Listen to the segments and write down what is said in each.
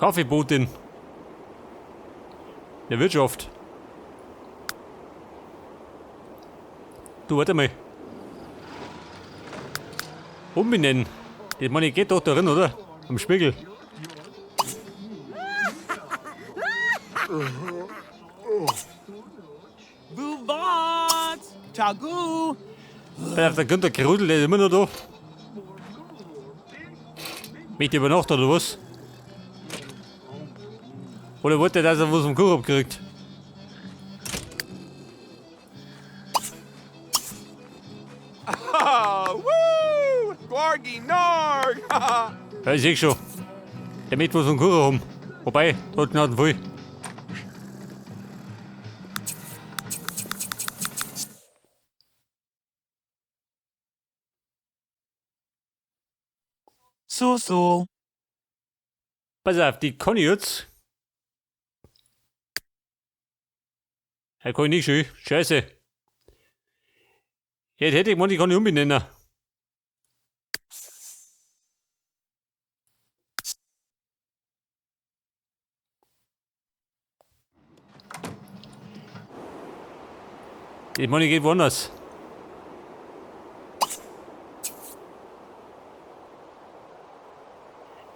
Kaffeebotin. Der Wirtschaft. Du, warte mal. Umbenennen. Das meine ich geht doch darin, oder? Am Spiegel. Buvat! Tagu! Der Günther Krudel, der ist immer noch da. Möchte übernachten oder was? Oder wollte er, dass er was vom Kuchen abkriegt? Ah, woo! Gwargi Narg! Ja, ich seh schon. Der möchte was vom Kuchen haben. Wobei, da hat ihn voll. Susul. Pass auf, die kann ich jetzt. Ja, kann ich nicht schön. Scheiße. Jetzt hätte ich gemeint, ich kann ich umbenennen. Ich meine, ich geht woanders.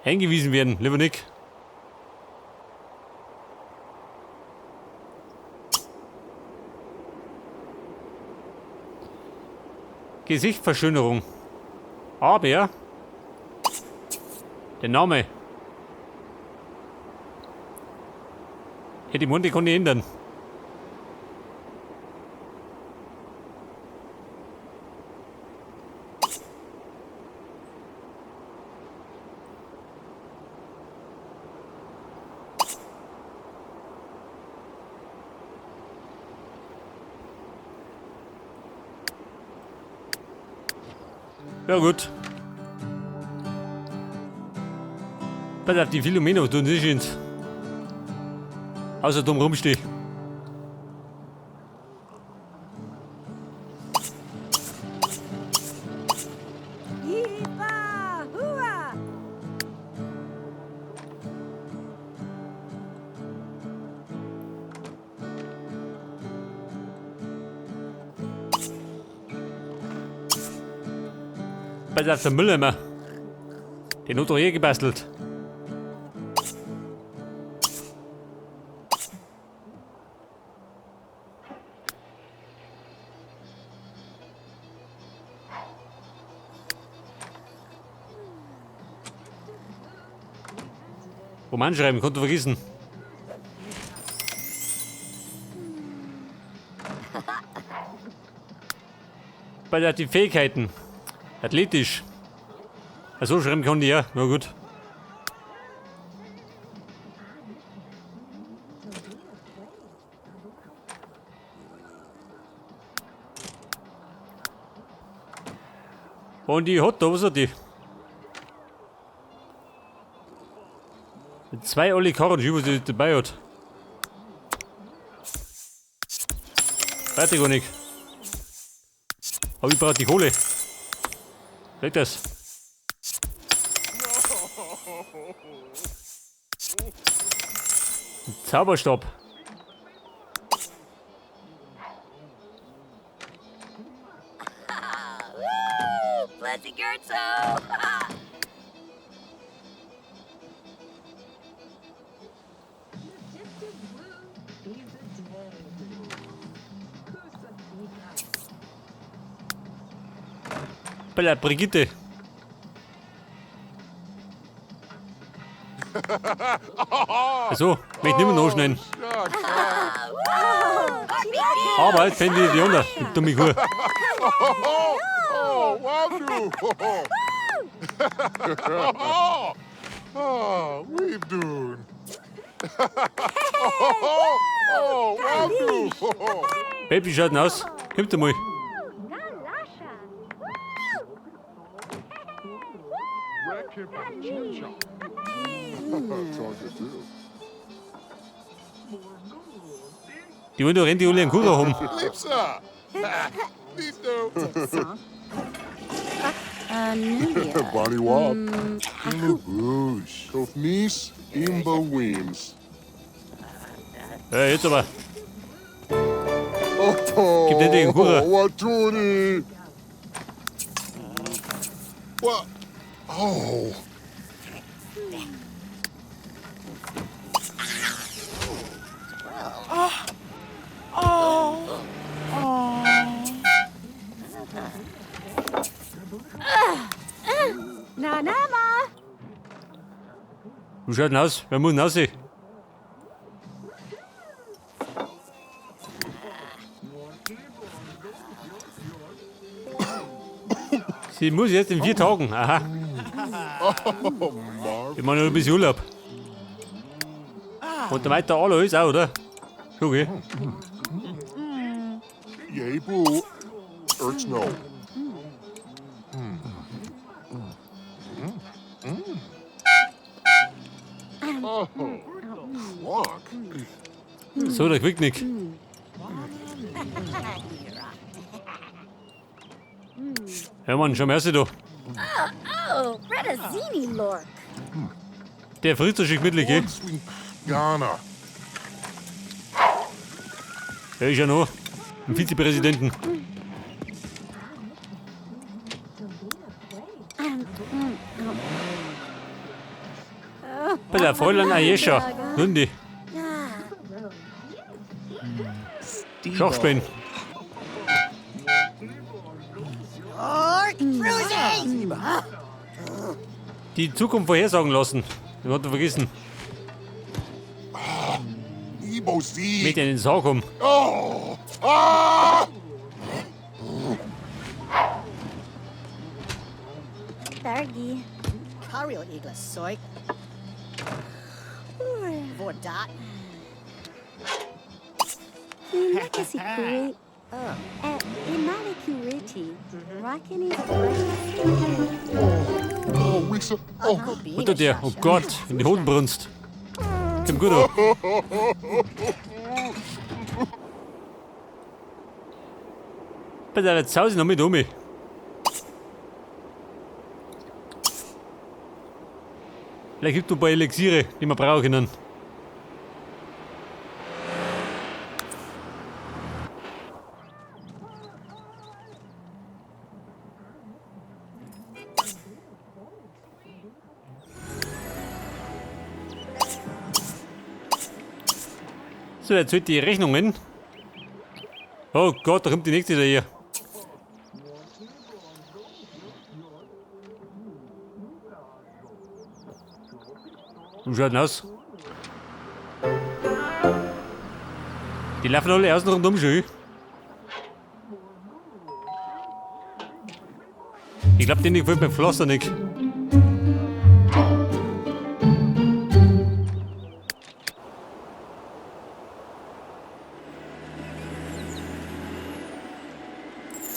Eingewiesen werden, lieber Nick. Gesichtverschönerung. Aber der Name. Hätte ich Munde konnte ich ändern. Ja gut. Pass auf, die Philomena, tun sich ins. Außer dumm rumsteh. Yipa! Hua! Pass auf, der Mülleimer. Den hat doch eh gebastelt. Roman schreiben, konnte vergessen. Bei der die Fähigkeiten. Athletisch. Also schreiben kann die ja, na gut. Und die hat da, was hat die? Zwei Olli Karren, was die dabei hat. Weiß ich gar nicht. Aber ich brauche die Kohle. Weg das. Zauberstab. Woo! Blessy Gertzo! Bei der Brigitte. Also, möchte nicht mehr nachschneiden. Aber jetzt fände ich die unter, die dumme Kuh. Oh, wow, Oh, we've done. Oh, wow, Baby schaut denn aus? Kommt einmal. Die wollen doch endlich alle einen Kuchen haben. Lipsa. Listo. Anubia. Body Wop. Lubush. Kofnis. Imba Weems. Ja, jetzt aber. Oh, Gib den den Hure. Watuni. What? Oh. Na na ma. Wie schaut denn aus? Wer muss denn aussehen? Sie muss jetzt in 4 Tagen. Aha. Ich meine, noch ein bisschen Urlaub. Und der weiter alle ist auch, oder? Schon, gell? Jebu. Erzno. Oh. Clonk. So, der Quicknick. Ja, Mann, schau mal her, da. Oh, Rettazini Lork. Der frisst doch schon gemütlich, gell? Ghana. Ja, ist ja noch. Ein Vizepräsidenten. Bei der Fräulein Ayesha. Nun die. Schachspielen. Die Zukunft vorhersagen lassen. Das hat er vergessen. Mit in den Sarg um. Oh. Ah! Thargi. Kariel Igla Soik. Vordat. Nakasikuri. Imalikuriti. Rakini. Oh, Wisa. Oh. Unter der, oh Gott, in die Hodenbrunst. Kommt gut an. Bei der jetzt hau ich noch mit um. Vielleicht gibt es ein paar Elixiere, die wir brauchen können. So, jetzt wird die Rechnungen. Oh Gott, da kommt die nächste da hier. Wie schaut denn aus? Die laufen alle außen rundum schon. Ich glaub, denen gefällt mein Pflaster nicht.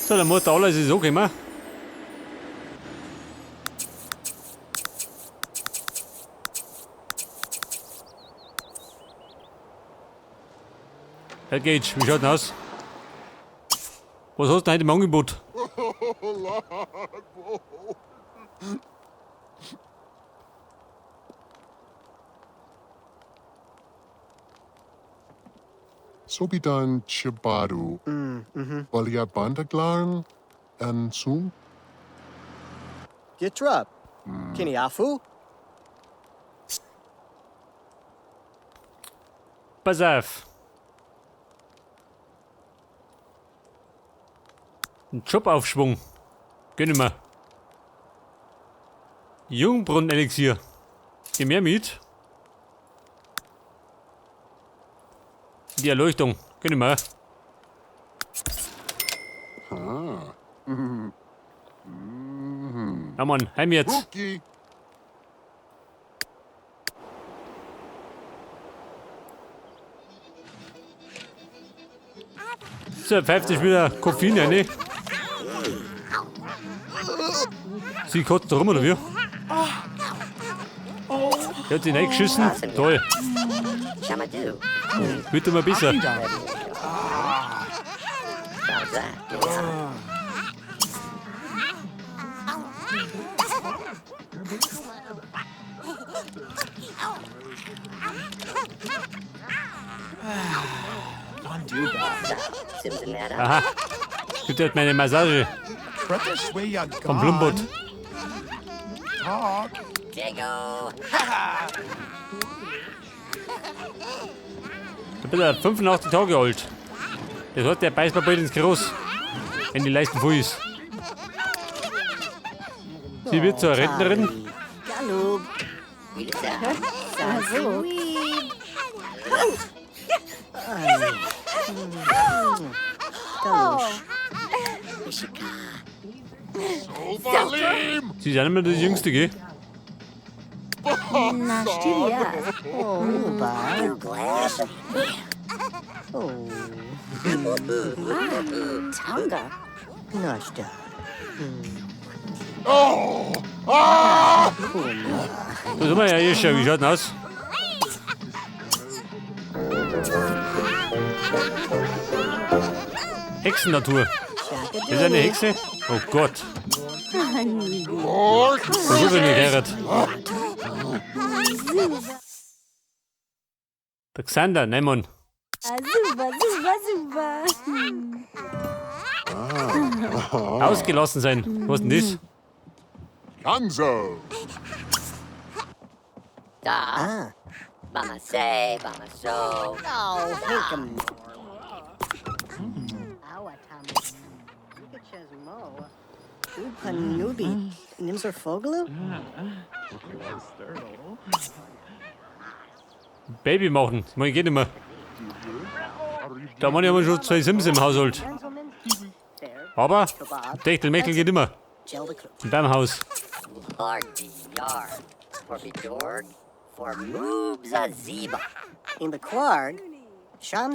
So, der Motor alles ist okay, ne? Herr Gage, wie schaut denn aus? Was hast du denn heute im Angebot? Sobidan Chibadu. Baliabandaglarn Ansum. Gitrub. Kiniafu. Pass auf. Ein Jobaufschwung. Gönnen wir. Jungbrunnen-Elixier. Geh mehr mit. Die Erleuchtung. Gönnen wir. Na Mann, heim jetzt. Rookie. So, pfeift sich wieder Koffein rein. Sie kotzt da rum, oder wie? Der hat sich reingeschissen. Toll. Wird immer besser. Aha. Gibt jetzt meine Massage vom Blumbot. Da bist du 85 Tage alt. Das heißt, der beißt mir bald ins Groß, wenn die Leisten voll ist. Sie wird zur Rentnerin. Sie ist auch nicht mehr die Jüngste, gell? Tonga. Oh! Ah! Da sind wir ja hier schon. Wie schaut denn aus? Hexennatur. Das ist eine Hexe? Oh Gott. So gut, wenn ich heirate. Der Xander, nein, Mann. Super, super, super. Ausgelassen sein. Was denn das? Ganzo! Da. Mama say, Mama so. Baby machen. Das geht nicht mehr. Da haben wir schon 2 Sims im Haushalt. Aber Techtelmechtel geht immer. In deinem Haus.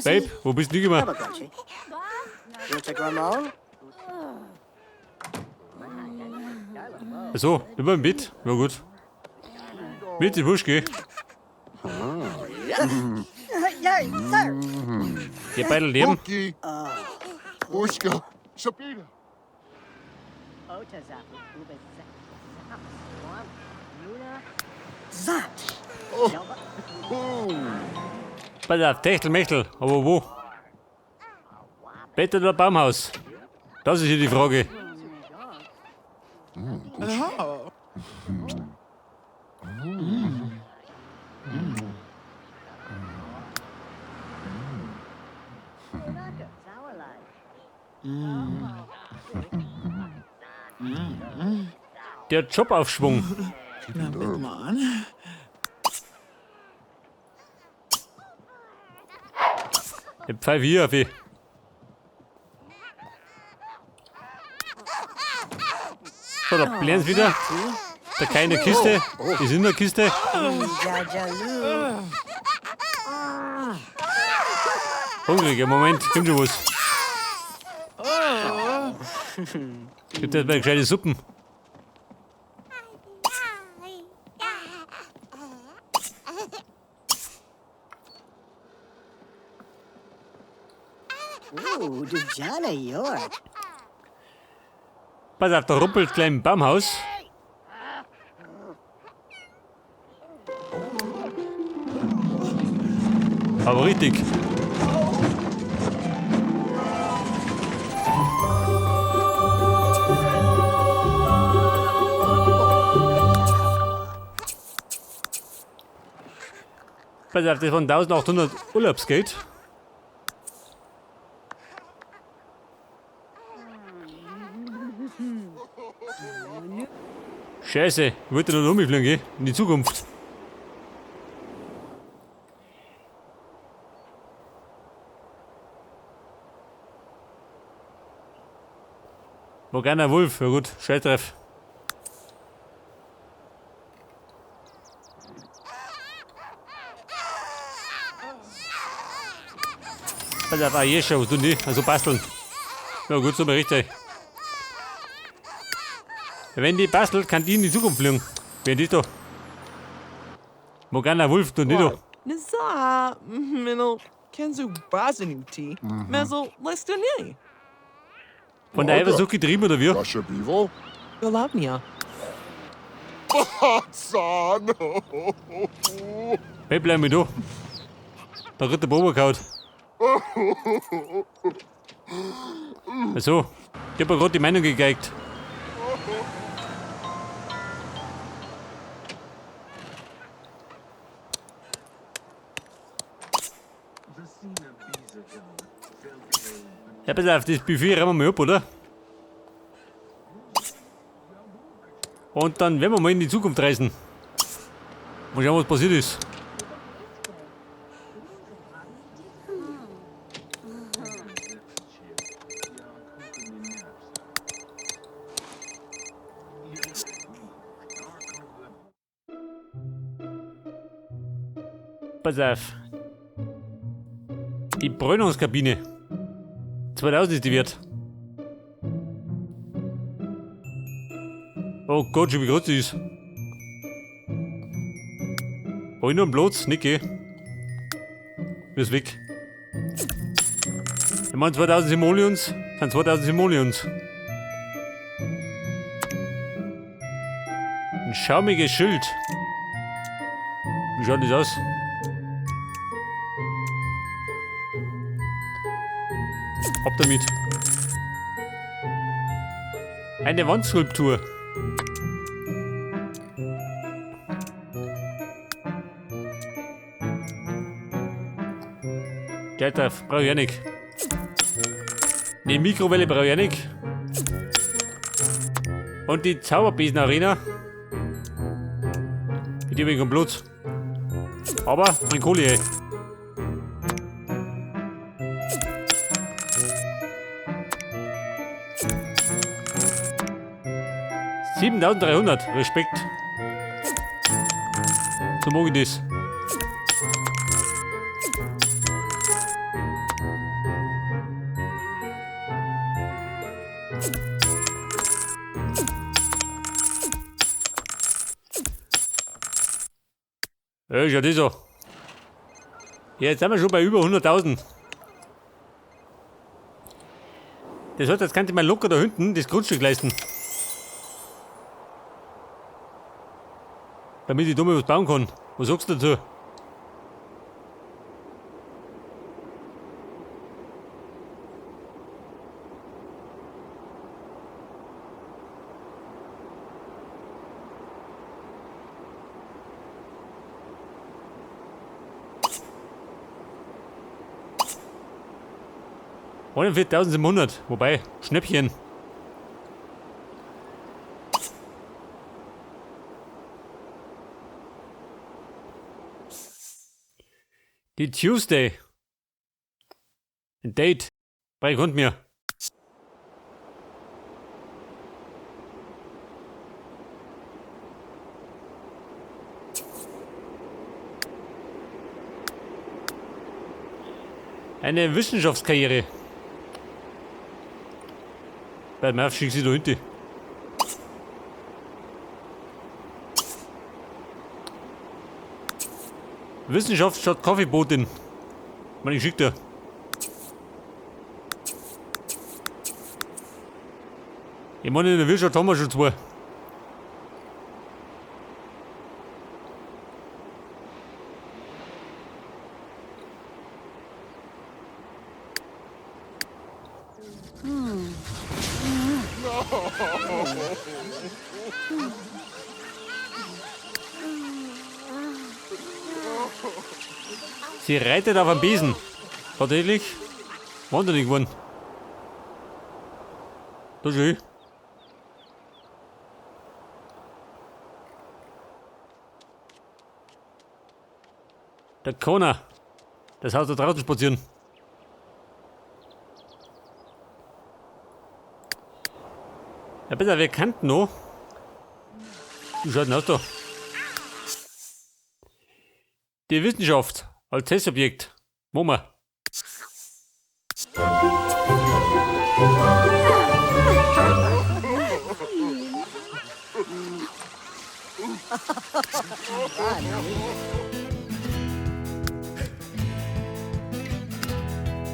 Babe, wo bist du gekommen? Achso, über im Bett. Ja gut. Mit dem Busch, geh. Die beiden leben. Pass auf, Techtelmechtel, aber wo? Bett oder Baumhaus? Das ist hier die Frage. Der Jobaufschwung. Ich pfeife hier auf. So, da blären's wieder. Da keine Kiste. Ist in der Kiste. Hungriger Moment, kommt schon was. Gibt jetzt mal gescheite Suppen. Pass auf, da rumpelt gleich im Baumhaus. Aber richtig. Pass auf, das waren 1800 Urlaubsgeld. Scheiße, ich wollte noch rumfliegen, gell? In die Zukunft. Morgana Wolf, ja gut, Scheißtreff. Pass auf, Ayesha, was tun die? Also basteln. Ja gut, so mal richtig. Wenn die bastelt, kann die in die Zukunft fliegen. Wer die da? Morgana Wolf, tun die da. Nza, Minel, Kenzu Bazanuti, Mezel Lestonini. Von der Eifersucht getrieben, oder wie? Galabnia. Batsano. Hey, bleib mal da. Da wird der Bobo gehauen. Also, ich hab ja grad die Meinung gegeigt. Ja, pass auf, das Buffet räumen wir mal ab, oder? Und dann werden wir mal in die Zukunft reisen. Mal schauen, was passiert ist. Pass auf. Die Bräunungskabine. 2000 ist die wert. Oh Gott, schon wie groß die ist. Oh, ich nur einen Platz, Niki. Ist weg. Ich meine, 2000 Simoleons sind 2000 Simoleons. Ein schaumiges Schild. Wie schaut das aus? Ab damit. Eine Wandskulptur. Geld drauf, brauch ich auch nicht. Die Mikrowelle brauch ich auch nicht. Und die Zauberbesen-Arena. Die hab ich keinen Platz. Aber mein Kohle, ey. 7300, Respekt. So mag ich das. Ja, schau das an. Ja, jetzt sind wir schon bei über 100.000. Das heißt, jetzt kann ich mir locker da hinten das Grundstück leisten. Damit ich da mal was bauen kann. Was sagst du dazu? 41.700, wobei, Schnäppchen. Die Tuesday. Ein Date. Bei kommt mir. Eine Wissenschaftskarriere. Bei mir schick sie da hinten. Wissenschaft statt Kaffeebotin. Meine ich schick dir. Ich meine, in der Wirtschaft haben wir schon zwei. Sie reitet auf einem Besen. Tatsächlich. Wahnsinnig geworden. Das ist schön. Der Kona. Das Haus da draußen spazieren. Ja, bitte, wir kannten noch. Wie schaut denn aus da? Die Wissenschaft als Testobjekt. Machen wir.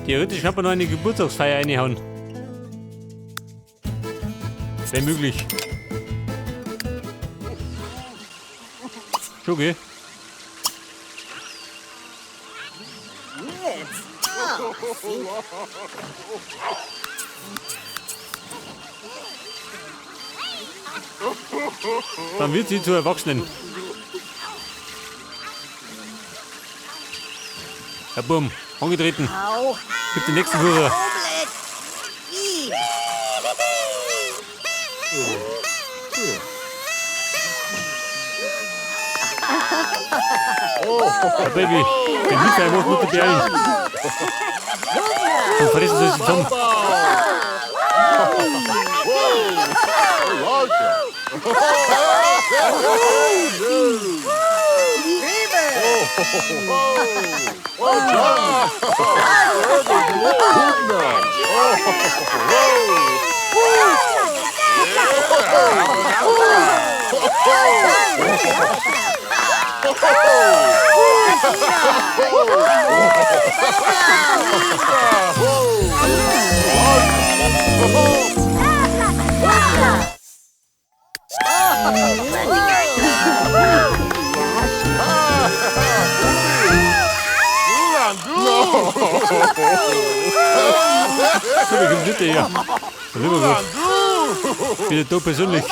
Theoretisch kann man noch eine Geburtstagsfeier reinhauen. Wäre möglich. Schon, gell? Dann wird sie zu Erwachsenen. Ja, bumm, angetreten. Gib den nächsten Führer. Ja, Baby, den Hilfe einfach mit den Bären. Und fressen sie sich zusammen. So, wie kommt der her? Lieber gut. Wieder da persönlich.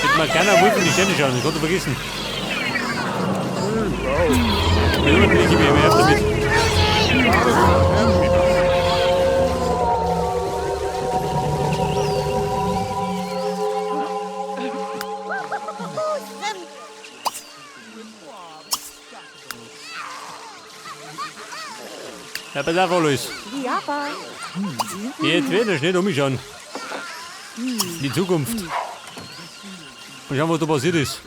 Hätte man gerne Wolf in die Sterne schauen, das konnte ich vergessen. Ja, bin ich immer mehr damit. Ja, pass auf, Alois. Jetzt wird er schnell umschauen. In die Zukunft. Mal schauen, was da passiert ist.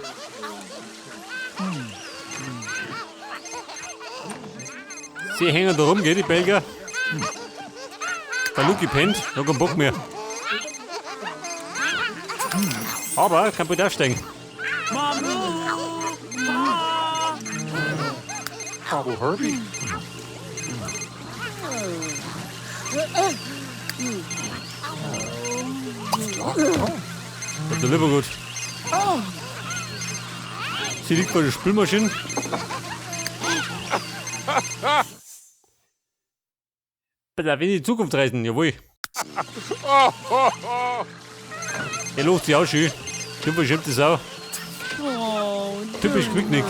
Sie hängen da rum, gell, die Belgier? Der Luki pennt, noch keinen Bock mehr. Aber kann bald aufsteigen. Herbie. Das ist lieber gut. Sie liegt bei der Spülmaschine. Bitte, wenn in die Zukunft reisen, jawohl. Der lacht sich auch schön. Du verschämt das auch. Typisch Quicknick.